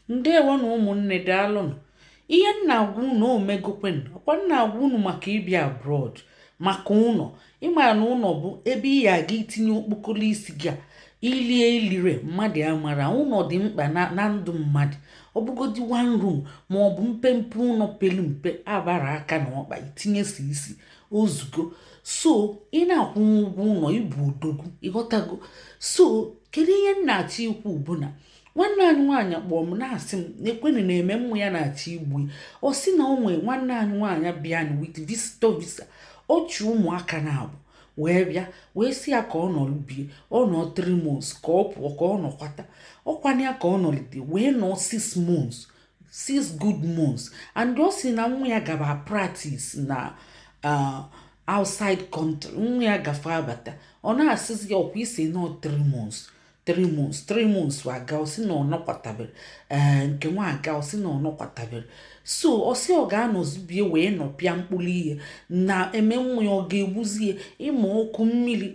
Ndewo na ụmụnne, daalụnụ. Ihe m na-agwa unu omegokwenụ. Ọkwa m na-agwa unu maka ịbịa abroad, maka ụlọ. Ịma na ụlọ bụ ebe ị ya aga itinye okpokoro isi gị a ilie ilire mmadụ amara. Ụlọ dị mkpa na ndụ mmadụ. Ọ bụgodi one room ma ọ bụ mpempe ụlọ pelu mpe abara aka na ọkpa itinyesi isi ozugbo. So ị na-akwụnwe ụgwọ ụlọ, ịbụ odogwu, ịghọtago? So kedu ihe m na-achọ ikwu bụ na nwanne anyị nwaanyị kpọọ m na-asị m na ekwenụ na-eme mmụ ya na-achọ igbu ya. Ọ sị na o nwee nwanne anyị nwaanyị bịanụ with visitor visa. Ọ chị ụmụaka na-abụ wee bịa, wee sị ya ka ọ nọrọ bie. Ọ nọ 3 months ka ọ pụọ, ka ọ nọkwata ọkwana ya ka ọ nọlite wee nọ 6 months, 6 good months. And ọ sị na nwa ya gaba practice na outside country. Nwa ya gafe abata, ọ na-asịzi ya ọkwa isi nọ 3 months, 3 months, 3 months aga. Ọ sị na ọ nọkwatabere. Ee, nke nwa aga, ọ sị na ọ nọkwatabere. So ọ sị ọ ga-anọzibie wee nọpịa mkpụrụ ihe na eme nwa ya, ọ ga-egbuzi ya. Ịma ọkụ mmiri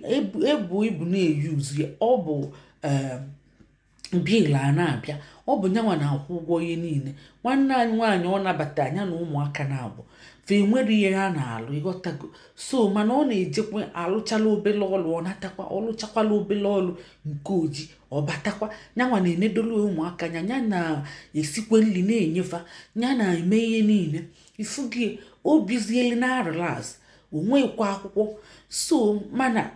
ebu ibu na-eyuzu ya, ọ bụ ee bill a na-abịa. Ọ bụ nyanwa na-akwụ ụgwọ ihe niile. Nwanne anyị nwaanyị ọ nabata anya na ụmụaka na-abụ fa enwere ihe ha na-alụ, ịghọtago? So mana ọ na-ejekwa alụchala obele ọlụ, ọ natakwa, ọlụchakwala obele ọlụ nke oji, ọ batakwa, nyanwa na-enedolu ụmụaka anya, ya na-esikwe nri na-enyefa, ya na-eme ihe niile. Ifugie obizieli na relax, onwekwa akwụkwọ. So mana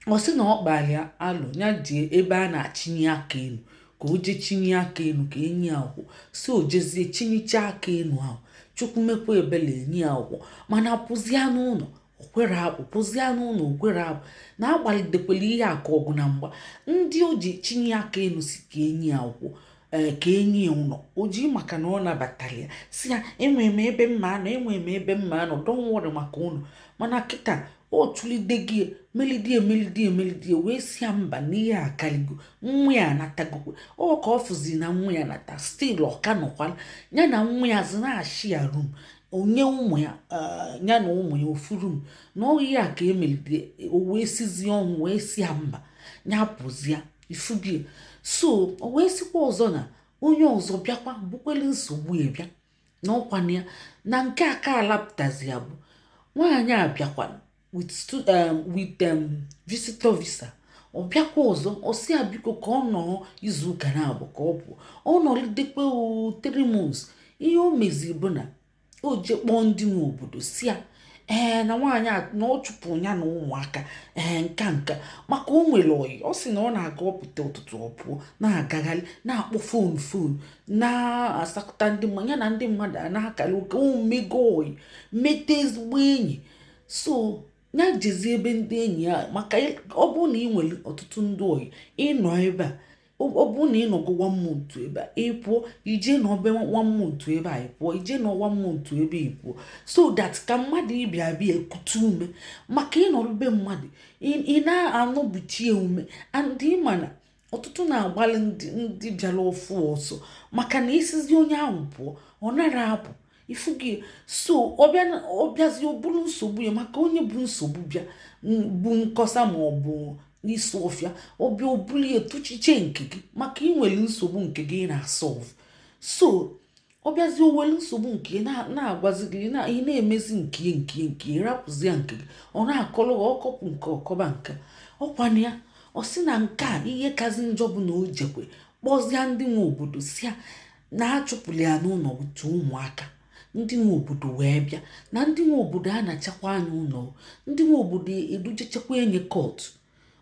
ọ sị na ọ kpalịa alụ ya jee ebe a na-achinye aka elu, ka o jee chinye aka elu ka enyi ya akwụkwọ. Si o jezie chinyecha aka elu ahụ, Chukwu mekwa ebele, enyi ya akwụkwọ. Mana pụzia n'ụlọ, okwere apụ. Pụzia n'ụlọ, okwere apụ. Na agbalitekwala ihe aka ọgụ na mgba ndị o ji chinye aka elu si ka enyi ya akwụkwọ, ee, ka enyi ya ụlọ o ji, maka na ọ nabatara ya, si ya enwere m ebe mma anọ, enwere m ebe mma anọ, don't worry maka ụlọ. Mana kịta o chulide gị melidie, melidie, melidie, wee si ya mba na ihe akaligo. Nwa ya anatagokwe. Ọ ka ọ fụzi na nwa ya nata, still ọka nọkwala ya na nwa ya zi na-ashị ya room, onye ụmụ ya, ya na ụmụ ya ofu room. Na ọ ihe a ka emelide o wee sizie ọnwụ, wee si ya mba, ya pụzia. Ifugie? So o wee sikwa ọzọ na onye ọzọ bịakwa bukwele nsogbu ya bịa n'ọkwana ya. Na nke aka alapụtazi ya bụ nwaanyị a bịakwa with visitor visa. Ọ bịakwa ọzọ, ọ sị ya biko ka ọ nọọ izu ụka na-abụ ka ọ pụọ. Ọ nọlidekwe o 3 months. Ihe o mezi bụ na o je kpọọ ndị nwe obodo, si ya ee na nwaanyị a na ọ chụpụ ya na ụmụaka, ee, nka nka, maka o nwere oyi. Ọ sị na ọ na-aga, ọpụta ụtụtụ, ọ pụọ na-agagharị, na-akpọ phone, na-asakọta ndị mmadụ, ya na ndị mmadụ a na-akara ụka. O mego oyi, mete ezigbo enyi. So ya jezi ebe ndị enyi ya, maka ọ bụrụ na ị nwere ọtụtụ ndị oyi ịnọ ebe a, ọ bụrụ na ị nọgo one month ebe a, ị pụọ ije n'ọbe one month ebe a, ị pụọ ije nọ one month ebe ị pụọ, so that ka mmadụ ịbịa bịa ekute ume. Maka ịnọrọ be mmadụ, ị na-anọbuchie ume. And ịma na ọtụtụ na-agbalị ndị bịara ofu ọsọ, maka na isizi onye ahụ pụọ, ọ nara apụ. Ifugi? So ọ bịazi ọ bụrụ nsogbu ya, maka onye bụ nsogbu bịa bụ nkọsa ma ọ bụ isi ọfịa, ọbịa obuli ya tụchiche nke gị, maka ị nwere nsogbu nke gị ị na-asolve. So ọ bịazi o were nsogbu nke ya na-agwazi gị, ị na-emezi nke ya, nke ya, nke ya, ịrapụzi ya nke gị. Ọ na-akọrọ gị, ọkọpụ nke ọkọba nke ọkwana ya. Ọ sị na nke a ihe kazi njọ bụ na o jekwe kpọzie ndị nwe obodo, si ya na achụpụrụ ya n'ụlọ otu ụmụaka. Ndị nwe obodo wee bịa na ndị nwe obodo a na-achakwa anya ụlọ. Ndị nwe obodo edujechekwa enye court,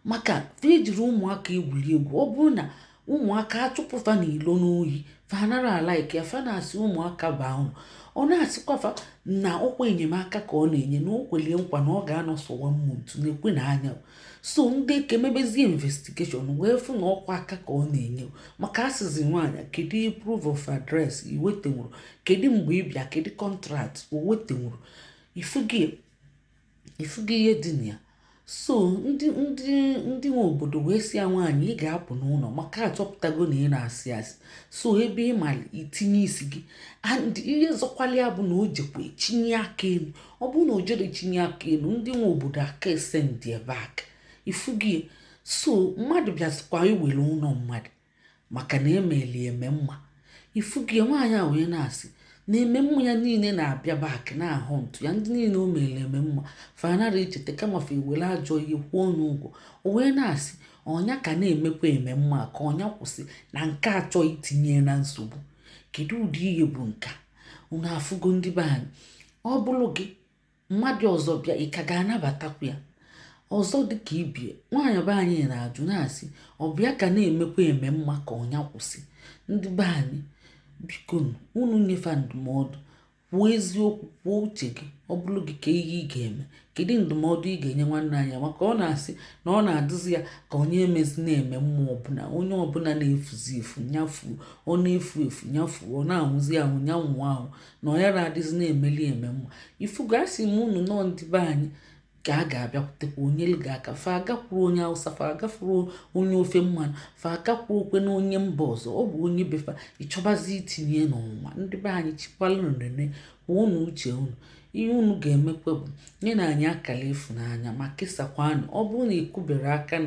maka fa ejiri ụmụaka egwuri egwu. Ọ bụrụ na ụmụaka achụpụ fa n'ilo n'oyi, fa nara a-like ya. Fa na-asị ụmụaka baa ụlọ. Ọ na-asịkwa fa na ọkwa enyemaka ka ọ na-enye, na o kwelie nkwa na ọ ga-anọ so one month na-ekwe na anya. So ndị eke mebezie investigation wee fụ na ọkwa aka ka ọ na-enye, maka asịzi nwaanyị, kedu proof of address iwetenwuru? Kedu mgbe ị bịa? Kedu contract o wetenwuru? Ifugi ihe dị na ya. So ndị nwe obodo wee sị ya, nwaanyị, ị ga-apụ n'ụlọ, maka achọpụtago na ị na-asị asị. So ebe ị mara itinye isi gị. And ihe zọkwala ya bụ na o jekwa chinye aka elu. Ọ bụrụ na o jere chinye aka elu, ndị nwe obodo aka esend ya back. Ifugi? So mmadụ bịazikwa iwere ụlọ mmadụ maka na emeli eme mma. Ifugie nwaanyị a wee na-asị na-eme mmụ ya niile na-abịa back na-ahụ ntụ ya. Ndị niile o mere eme mma, fa anara echeta, kama fa ewere ajọ ihe kwụọ onye ụgwọ. O wee na-asị ọnya ka na-emekwa eme mma, ka ọnya kwụsị na nke achọ itinye na nsogbu. Kedu ụdị ihe bụ nke a? Unu afụgo, ndị be anyị? Ọ bụrụ gị, mmadụ ọzọ bịa, ị ka ga-anabatakwa ya ọzọ? Dịka ibie, nwaanyị be anyị na-ajụ na-asị ọ bịa ka na-emekwa eme mma, ka ọnya kwụsị. Ndị be anyị, biko, unu nyefe ndụmọdụ, kwuo eziokwu, kwuo uche gị. Ọ bụrụ gị, ka ihe ị ga-eme? Kedu ndụmọdụ ị ga-enye nwanne anyị? Maka ọ na-asị na ọ na-adụzi ya ka onye emezi na-eme mmụọ ọbụla, onye ọbụla na-efuzi efu nyafuo, ọ na-efu efu nyafuo, ọ na-anwụzi anwụ nyanwụ ahụ, na ọ ya na-adịzi na-emeli eme mma. Ifugo, asị m unu nọọ, ndị be anyị ka a ga-abịakwutekwa onyelu gị aka. Fa agakwuru onye Hausa, fa agakwuru onye ofe mmanụ, fa agakwuru okwe na onye mba ọzọ. Ọ bụ onye befa ịchọbazi itinye n'ọnwa. Ndị be anyị, chikwalụ nene, kwuo unu uche unu. Ihe unu ga-emekwa bụ nye na anyị akara ịfụnanya ma kesakwanụ. Ọ bụrụ na ị kụbere aka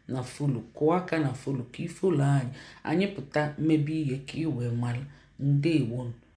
na follow, kụọ aka na follow ka ị follow anyị. Anyị pụta mmebe ihe ka ị wee mara. Ndewonu.